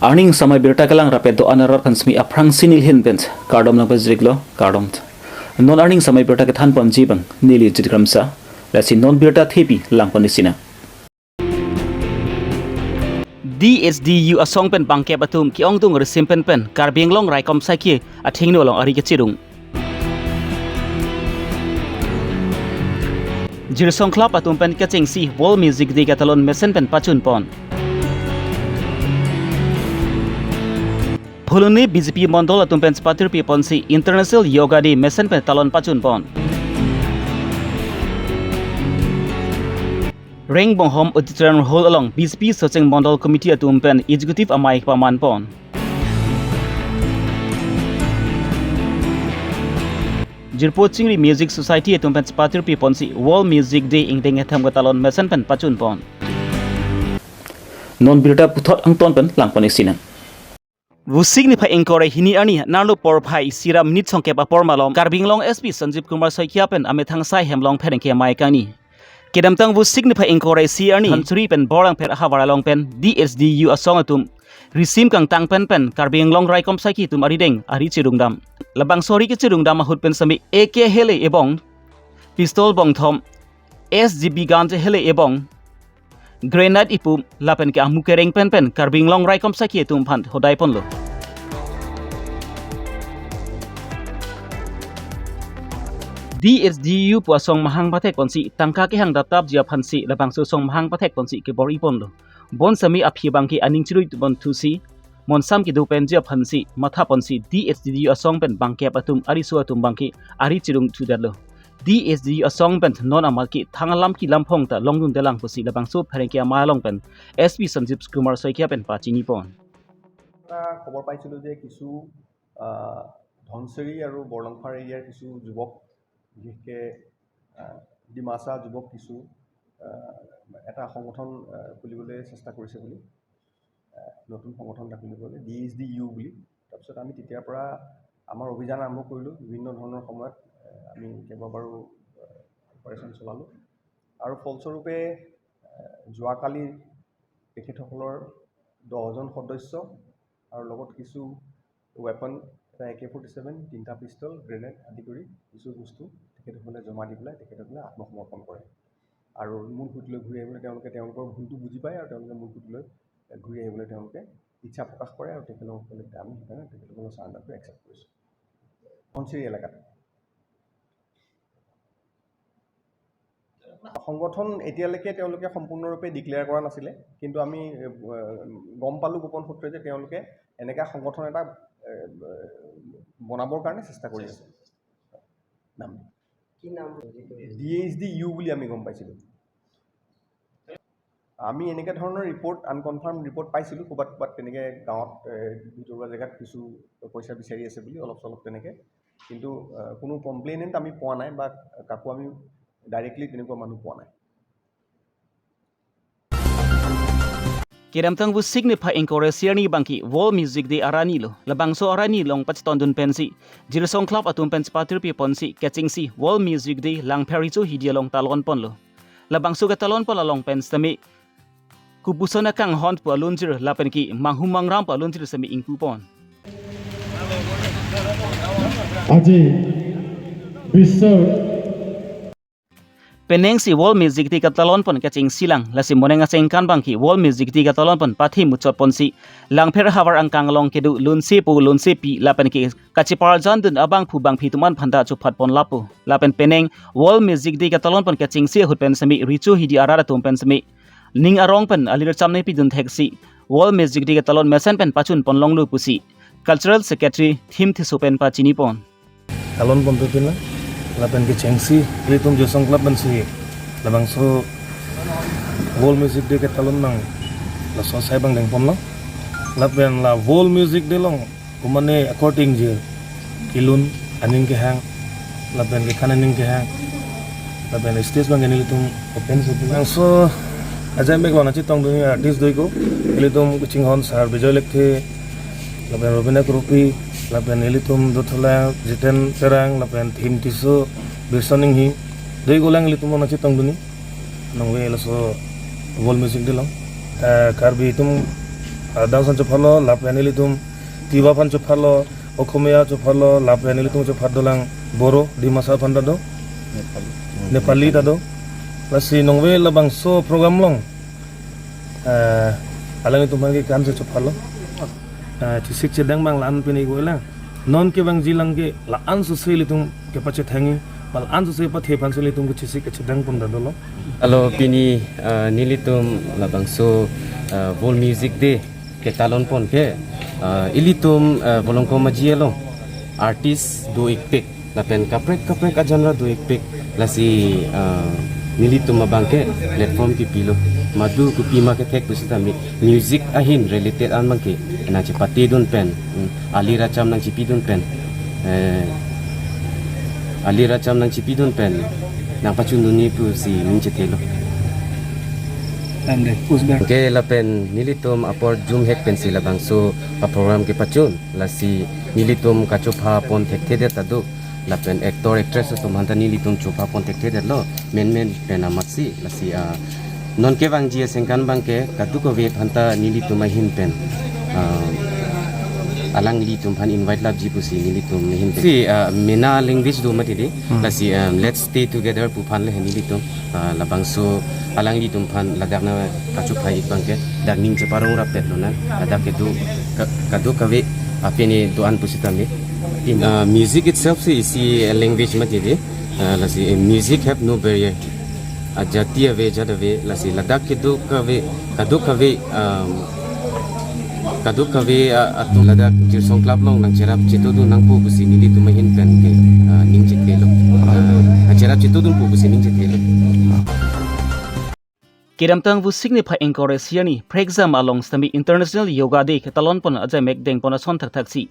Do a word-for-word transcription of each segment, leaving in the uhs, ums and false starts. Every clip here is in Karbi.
Arni ingsamai birta kelang rapet do-an arat aphan semi aphrangsi neli ahin pen kardom nangpajirlo, kardom. Non arni ingsamai birta kethan ponji abang neli Jit Kramsa, lasi non birta thepi lang pon isi nang. D H D U asong pen bangkep atum ke-ongdung risim pen pen Karbi Anglong raikom saiki athengno along ari kechirung. Jirsong Club atum pen kechengsi World Music Day katalon mesen pen pachun pon. Phuloni B J P mondol atum pen chepatirpi ponsi International Yoga Day mesen pen talon pachun pon. Rengbonghom Auditorium Hall along B J P Socheng Mondol Committee atum pen Executive Amei paman pon. Jirpo Chingri Music Society atum pen chepatirpi ponsi World Music Day ingdeng etham katalon mesen pen pachun pon. Non birta puthot angton pen lang pon isi nang. Vosik niphai ingkoi ra hini arni nerlo porphai isi ra minit songkep apor malom Karbi Anglong S P Sanjeev Kumar Saikia pen amethang sai hem along pherangke amei kangni. Kedamtang vosik niphai ingkoi ra isi arni Dhansiri pen Borlangpher ahavar along pen D H D U asong atum risim kangtang pen pen Karbi Anglong raikom saiki atum arideng ari chirungdam. Labangso ari kechirungdam ahut pen semi A K hele ebong pistol bongthom, S G B gun hele ebong grenade ipu lapen ke amu kereng pen pen Karbi Anglong raikom saiki atum aphan hodai ponlo. D H D U pu asong mahang pathek ponsi tangka kehang daptapji aphansi labangso asong mahang pathek ponsi kebor-i ponlo. Bon semi aphi abangke aning chirui pon thusi monsam kedo penji aphansi matha ponsi D H D U asong pen bangkep atum ariso atum abangke ari chirung thudetlo. D H D U asong pen non amat ke thang alam kelam phong ta longdundelang pusi labangso pherangke amei along pen S P Sanjeev Kumar Saikia pen pachini pon. এটা খবৰ পাইছিলোঁ যে কিছু, আহ, ধনচিৰি আৰু বৰলংফাৰ এৰিয়াৰ কিছু যুৱক, বিশেষকৈ, আহ, ডিমাচা যুৱক কিছু, আহ, এটা সংগঠন, আহ, খুলিবলৈ চেষ্টা কৰিছে বুলি, আহ, নতুন সংগঠন এটা খুলিবলৈ, ডি এইচ ডি ইউ বুলি। তাৰপিছত আমি তেতিয়াৰ পৰা আমাৰ অভিযান আৰম্ভ কৰিলোঁ। বিভিন্ন ধৰণৰ সময়ত, আহ, আমি কেইবাবাৰো, আহ, অপাৰেশ্যন চলালোঁ আৰু ফলস্বৰূপে, আহ, যোৱাকালি তেখেতসকলৰ দহজন সদস্য আৰু লগত কিছু ৱেপন, এটা এ কে ফৰ্টি ছেভেন, তিনিটা পিষ্টল, গ্ৰেনেড আদি কৰি কিছু বস্তু তেখেতসকলে জমা দি পেলাই তেখেতসকলে আত্মসমৰ্পণ কৰে। আৰু মূল সুঁতিলৈ ঘূৰি আহিবলৈ তেওঁলোকে তেওঁলোকৰ ভুলটো বুজি পায় আৰু তেওঁলোকে মূল সুঁতিলৈ ঘূৰি আহিবলৈ তেওঁলোকে ইচ্ছা প্ৰকাশ কৰে আৰু তেখেতসকলে, আমি সেইকাৰণে তেখেতসকলৰ চাৰেণ্ডাৰটো একচেপ্ট কৰিছোঁ। ধনচিৰি এলেকাত সংগঠন এতিয়ালৈকে তেওঁলোকে সম্পূৰ্ণৰূপে ডিক্লেয়াৰ কৰা নাছিলে, কিন্তু আমি, এ, গম পালোঁ গোপন সূত্ৰে যে তেওঁলোকে এনেকা সংগঠন এটা, এ, বনাবৰ কাৰণে চেষ্টা কৰি আছে। নাম কি নাম? ডি এইচ ডি ইউ বুলি আমি গম পাইছিলোঁ। আমি এনেকে ধৰণৰ ৰিপৰ্ট, আনকনফাৰ্ম ৰিপৰ্ট পাইছিলোঁ, ক'ৰবাত ক'ৰবাত তেনেকে গাঁৱত, এ, ভিতৰুৱা জেগাত কিছু পইচা বিচাৰি আছে বুলি অলপ চলপ তেনেকে। কিন্তু, আ, কোনো কমপ্লেইনেণ্ট আমি পোৱা নাই বা কাকো আমি ডাইৰেক্টলি তেনেকুৱা মানুহ পোৱা নাই। Kedamtang vosik niphai ingkoi ra isi arni abangke World Music Day arni lo. Labangso arni along pachetondun pensi Jirsong Club atum pen chepatirpi ponsi kechengsi World Music Day Langpher Recho Hidi along talon ponlo. Labangso ketalon pon along pen semi Kubuson Akanghon pu alunjir lapen ke Manghumang Ram pu alunjir semi ingpu pon. আজি বিশ্বৰ Penengsi World Music Day katalon pon kechengsi lang, lasi moneng achengkan abangke World Music Day katalon pon pathe muchot ponsi Langpher ahavar angkang along kedo lunsepo lunsepi lapen ke kacheparjandun abangphu bangphi atum aphan ta chuphat pon lapu. Lapen peneng World Music Day katalon pon kechengsi ahut pen semi Recho Hidi arat atum pen semi ning arong pen alir chamne pidun theksi World Music Day katalon mesen pen pachun pon longlo pusi Cultural Secretary Thim Tisso pen pachini pon. Talon ponpe pina, lapen kechengsi ilitum Jirsong Club pensi labangso World Music Day ketalon nang laso asai abang dengponlo. Lapen la World Music Day along kumane according je kelun aning kehang, lapen kekhan aning kehang, lapen stage abang nelitum open stage. Labangso ajai mek lona chetongdunji artist doiko, ilitum kachinghon sir Bijoy Lekthe, lapen Robina Kropi, lapen ilitum dotholang Jiten Terang, lapen Thim Tisso, Birson Inghi, doiko lang ilitum lona chetongdunji. Nangve laso World Music Day along, eh, Karbi atum Adang san chopharlo, lapen ilitum Tiwa aphan chopharlo, Okhomia chopharlo, lapen ilitum chophardolang Boro, Dimasa aphan ta do, Nepali ta do. Lasi nongve labangso program along, eh, alanglitum aphan ke kan se chopharlo. Eh, chesik chedang abang la-an pini ko-elang. Non kevangji alang ke la-an sose ilitum kepachethangji, la-an sose pathe aphan si ilitum ke chesik kachedang pon ta dolo. Alo pini, eh, nelitum labangso, eh, World Music Day ketalon pon ke, eh, ilitum, eh, Volongkom Aji along artist do-ikpik, lapen kaprek kaprek a-genre do-ikpik, lasi, eh, nelitum abang ke platform kepilo. Madu kopi ma kethek pusitame music ahin related an abang ke nangchepatedun pen, mm, alir acham nangchepidun pen, eh, alir acham nangchepidun pen nangpachundunji pusi ning chethelo. Tangte, pusber. Ke lapen nelitum apor jumhek pensi labangso a-program kepachun, lasi nelitum kachopha pon thekthedet ta do, lapen actor actress atum aphan ta nelitum chopha pon thekthedetlo, menmen pen amatsi, lasi, ah, non kevangji aningkan abang ke kadokave aphan ta nelitum ahin pen, ah, alanglitum aphan invite lapji pusi nelitum ahin pen. Si, ah, mena language do mati dei, Hmm. lasi, ah, Let's Stay Together pu aphan le nelitum, ah, labangso alanglitum aphan ladak nangkachopha-ik abang ke dak ning cheparong rappetlo nang, ladak kedo ka-, kadokave apini do-an pusitame. In, ah, music itself si isi language mati dei, ah, lasi, eh, music have no barrier. Ajati ave, jat ave, lasi ladak kedo kave, kadokave, um, kadokave, ah, atum ladak Jirsong Club along nangcherap chetongdun nangpo pusi nelitum ahin pen ke, ah, ning chethelo. Ah, nangcherap chetongdunpo pusi ning chethelo. Kedamtang Vosik niphai ingkoi ra isi arni, Phrekjam along sitame International Yoga Day ketalon pon ajaimek dengpon ason thakthaksi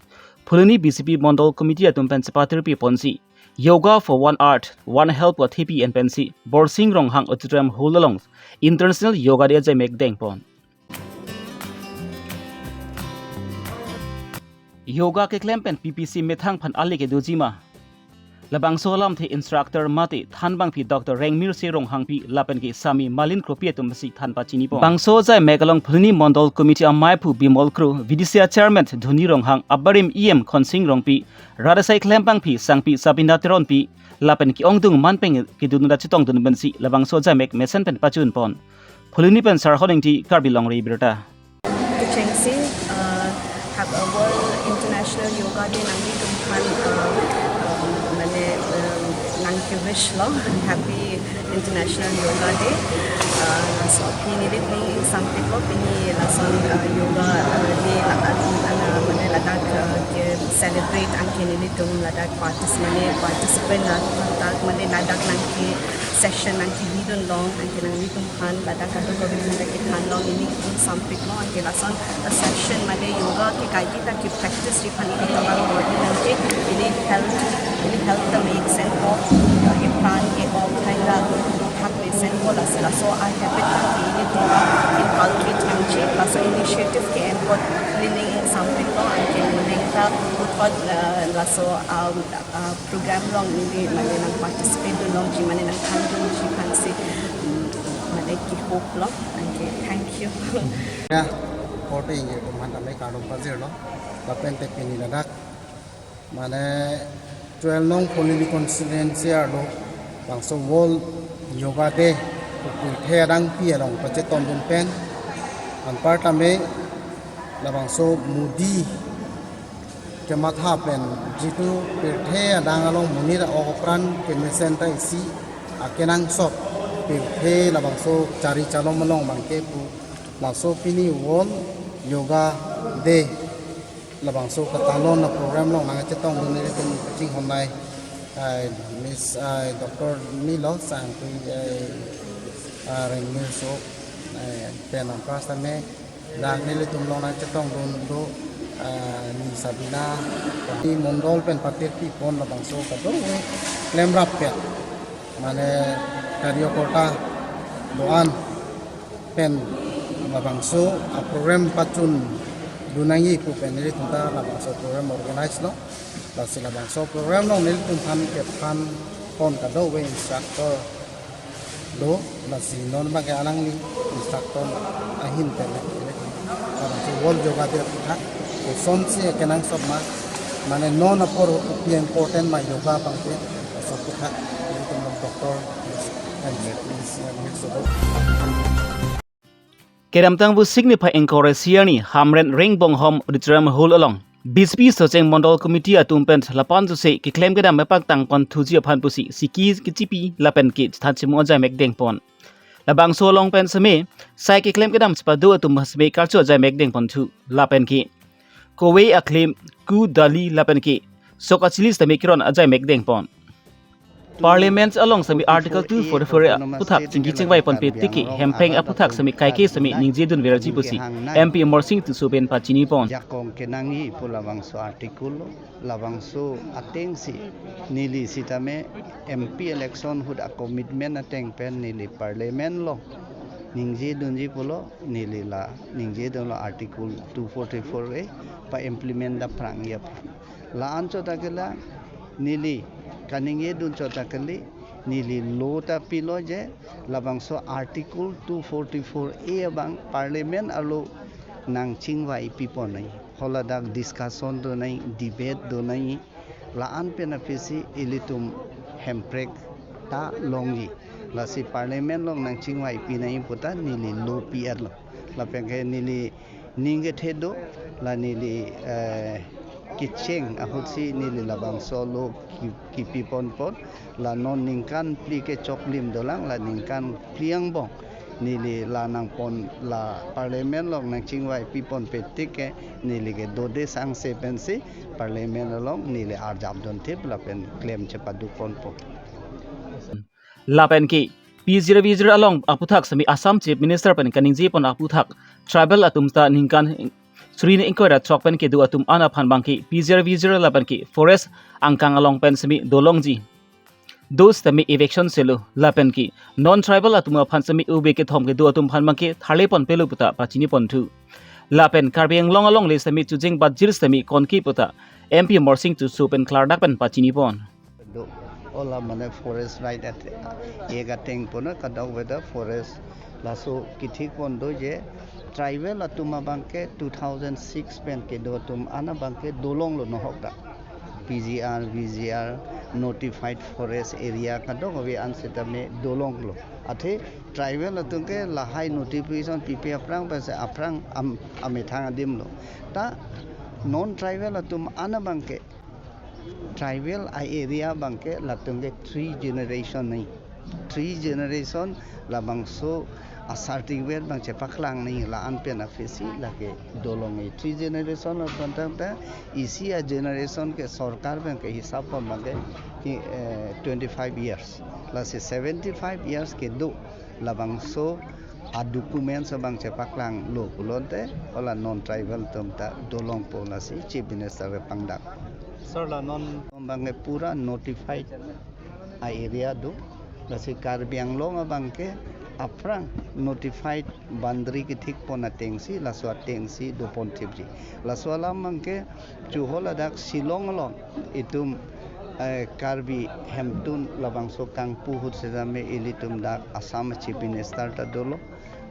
Phuloni B J P Mondol Committee atum pen chepatirpi ponsi, Yoga for One Earth, One Health pu athepi en pensi, Borsing Ronghang Auditorium Hall along International Yoga Day ajaimek dengpon. Yoga keklem pen P P C methang aphan ale kedoji ma? Labangso alamthe instructor mate thanbangpi Doctor Rengmirsi Ronghangpi lapen ke Sami Malin Kropi atum si than pachinipon. Bangso ajaimek along Phuloni Mondol Committee amei aphu Bimol Kro, V D C A Chairman Dhoni Ronghang, abarim E M Khonsing Rongpi, rat asai klembangpi Sangpi Sabina Teronpi, lapen ke-ongdung man pen kedun ra chetongdun pensi labangso ajaimek mesen pen pachunpon. Phuloni pen Sarhon Ingti, Karbi Longri Abirta. Kechengsi, uh, have a World International Yoga Day nanglitum aphan, uh, um, mane, um, nangke-wish lo, Happy International Yoga Day. Uh, so, pini rit ning ingsampiklo, pini lason, uh, yoga, uh, day la, uh, mane ladak, uh, ke-celebrate anke nelitum ladak partic-, mane participant ladak, mane ladak nangke-session nangkebidun long, anke nanglitum aphan ladak kadokave aphan ta kethan long, pini ingsampiklo, anke lason a-session mane yoga ke kaike ta ke-practice-ji aphan ilitum abang body nangke, ili health, ili health ta me-ik senpo, epran ke-ong thai ta do thak me senpo, lasi laso a-habit nangke ilitum inculcate nangji, laso initiative ke-en apot pini ning ingsampiklo, anke moning ta puthot, uh, laso, um, uh, program along ili mane nang-participate dun longji, mane nangthandunji aphansi, mm, mane ke-hope lo, anke thank you. Ya, korte ingir atum aphan tame kardom pajirlo, lapen te pini ladak mane twelve nong Phuloni constituency arlo bangso World Yoga Day pu pirthe adangpi along pachetongdun pen, anparta me labangso Modi kematha pen jitu pirthe adang along monit a-ok apran kemesen ta isi akenangsot pirthe labangso chari chalom along abangke pu laso pini World Yoga Day labangso katalon a-program along nangchetongdun ilitum kachinghon nai, ai, Miss, ai, Doctor Nilo Sangpi, ai, ah, Rengmirso, ai, pen anparta me dak nelitum along nangchetongdun do, ah, ni Sabina, ni mondol pen patirpi pon labangso kadokave klemrappet, mane karyakarta do-an pen labangso a-program pachundun nangji pu pen nelitum ta labangso program organize lo. Lasi labangso program along nelitum aphan kethan pon kadokave instructor do, lasi non abangke alangli instructor ahin pen nelitum labangso Whole yoga day aputhak kosonsi kenangsot ma, mane non apor kopi important ma yoga abangke, laso aputhak ilitum along doctor and mix, mix over. Kedamtang Vosik niphai ingkoi ra isi arni Hamren Ringbonghom Auditorium Hall along B J P Socheng Mondol Committee atum pen lapu-an sose keklem kedam mepangtang pon thuji aphan pusi siki kechipi lapen ke chethan chimung ajai mekdeng pon. Labangso along pen seme sai keklem kedam chepado atum seme karcho ajai mekdeng pon thu lapen ke kove aklem, ku dali lapen ke sok achili seme kiron ajai mekdeng pon. Parliament along seme Article two forty-four aputhak chingki chingvai ponpe tiki hempreng aputhak seme kaike seme ningje dunverji pusi M P Amarsing Tisso pen pachini pon. Jakong kenangji pu labangso article lo, labangso atengsi neli sitame M P election ahut a-commitment ateng pen neli Parliament along ningje dunji pulo, neli la ningje dunlo Article two forty-four A pa-implement dam phrangji aphan. La-an chot ta ke la neli kaningje dun chot ta kali, neli law ta pilo je labangso Article two forty-four A abang Parliament along nangchingvai pi pon nangji. Haladak discussion do nangji, debate do nangji. La-an pen aphisi ilitum hemprek ta longji. Lasi Parliament along nangchingvai pi nangji pu ta neli law pi-etlo. Lapen ke neli ning kethe do, la neli, eh, kecheng ahutsi neli labangso law ki, kipi pon pon, la non ningkan phli kechoklim dolang, la ningkan phli angbong neli la nangpon, la Parliament along nangchingvai pi ponpe tik ke neli ke dode sangse pensi Parliament along neli arjap dunthip lapen klem chepado ponpo. Lapen ke pijir vijir along aputhak seme Assam Chief Minister pen kaningje pon aputhak tribal atum ta ningkan suri ni ingkoi ra throk pen kedo atum an aphan abangke pijir vijir lapen ke forest angkang along pen seme dolongji. Dos tame eviction selo lapen ke non tribal atum aphan seme ove kethom kedo atum aphan abangke tharle ponpelo pu ta pachini pon thu. Lapen Karbi Anglong alongle seme chojeng batjir seme konke pu ta M P Amarsing Tisso pen klardak pen pachini pon. Do, ola mane forest right at, ek ateng pon kadokave ta forest laso kethik pon do je tribal atum abangke two thousand six pen kedo atum an abangke dolonglo nohok ta. P G R, V G R, notified forest area kadokave an sitame dolonglo. Athe tribal atum ke lahai notification pipe aphrang pensi aphrang am, amethang adim lo. Ta non tribal atum an abangke tribal a-area abangke latum ke three generation nangji. Three generation labangso a-certificate abang chepaklang nangji, la-an pen aphisi lake dolongji. Three generation lo kontang ta isi a-generation ke sorkar abangke hisap pon abangke ki, eh, twenty-five years. Lasi seventy-five years kedo labangso a-documents abang chepaklanglo pulote ola non tribal atum ta dolongpo lasi Chief Minister ke pangdak. Sir, la non abangke pura notified a-area do. Lasi Karbi Anglong abangke aphrang notified boundary kethik pon atengsi, laso atengsi do ponthipji. Laso alam abangke chu haladak Shillong along itum, eh, Karbi hemtun labangso kangpu ahut sitame ilitum dak Assam Chief Minister ta dolo,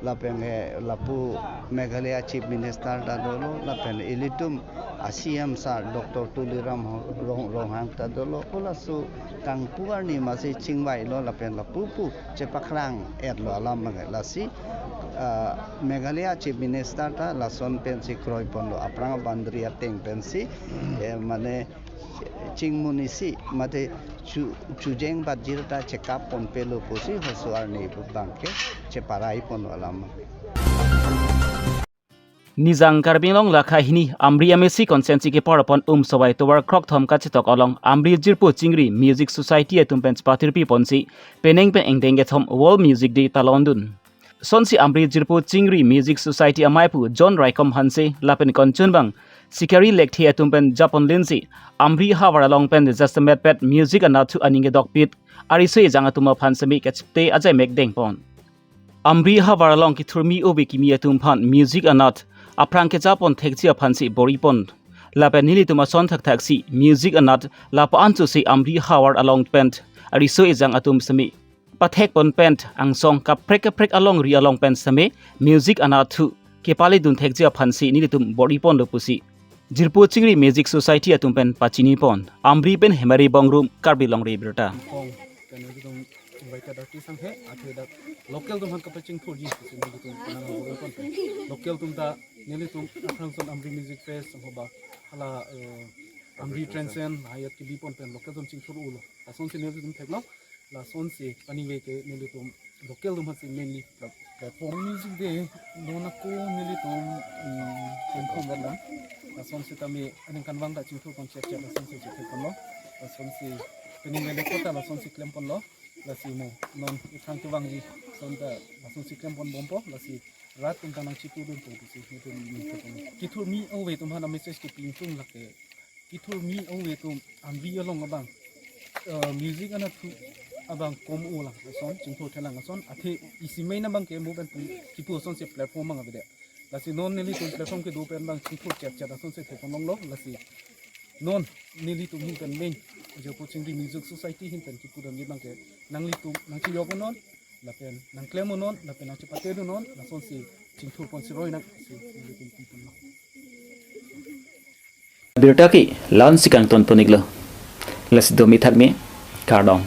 lapen, eh, lapu Meghalaya Chief Minister ta dolo, lapen ilitum a-C M sir Doctor Tuliram Rong, Ronghang ta dolo, halaso kangpu arni masi chingvailo lapen lapu pu chepaklang-etlo alam abang lasi, ah, Meghalaya Chief Minister ta lason pensi kroi ponlo, aphrang boundary ateng pensi, eh, mane chingmun isi mate chu, chojeng batjir ta chekap ponpelo pusi halaso arni abangke cheparai ponlo alam. Nijang Karbi Anglong lakha hini Amri M A C constituency kepar pon Umsawai tovar krokthom kachetok along Amri Jirpo Chingri Music Society atum pen chepatirpi ponsi penang pen ingdeng kethom World Music Day ta longdun. Sonsi Amri Jirpo Chingri Music Society amaipu John Raikom Hanse lapen konchunbang Sikari Lekthe atum pen japon linsi Amri havar along pen jasemet pet music anatthu aning kedokpit ariso ejang atum aphan seme kachipte ajai mekdeng pon. Amri havar along kethurmi ove kimi atum aphan music anatthu aphrang kejapon thekji aphansi bor-i pon. Lapen nelitum ason thakthaksi music anatthu lapu-an sose Amri havar along pen ariso ejang atum seme pathek pon pen angsong kaprek kaprek alongri along pen seme music anatthu kepale dun thekji aphansi nelitum bor-i ponlo pusi Jirpo Chingri Music Society atum pen pachini pon Amri pen Hemari Bongrung, Karbi Longri Abirta. Kong, pen nelitum invited artist anghe, athe dak local atum aphan kapachingthurji pusi nelitum penang bor-i pon pen. Local atum ta nelitum aphrang ason Amri Music Fest, hoba hala, eh, Amri Transcend, hayat kebi pon pen local atum chingthur-ulo. Lasonsi nelitum theklong, lasonsi kaningve ke nelitum local atum aphansi mainly pla-, platform. Music Day, non ako nelitum, mm, klemponlang. Lasonsitame aningkanvang ta chingthur pon chek chek, lasonsi chek ponlo. Lasonsi kaningve le kota lasonsi klem ponlo. Lasi mo, non iphrang kevangji ason ta lasonsi klem pon bompo, lasi rat atum ta nangchipudun po pusi nelitum klem ponlo. Kethurmi ove atum aphan a-message kepi ingtung lake. Kethurmi ove atum Amri along abang, eh, music anatthu abang kom-olang ason, chingthur thelang ason, athe isi main abang ke mo pen pu kipu asonsi platform abang avedet. Lasi non nelitum platform kedo pen abang chingthur chek chek asonsi thek ponlonglo, lasi non nelitum ahin pen main Jirpo Chingri Music Society ahin pen kipudamji abang ke nanglitum nangchejok-un non, lapen nangklem-un non, lapen nangchepate-un non, lasonsi chingthur ponsi roi nang si nelitum pi ponlo. Birta ke la-ansi kangton pon-iklo. Lasi domi thakmi, kardom.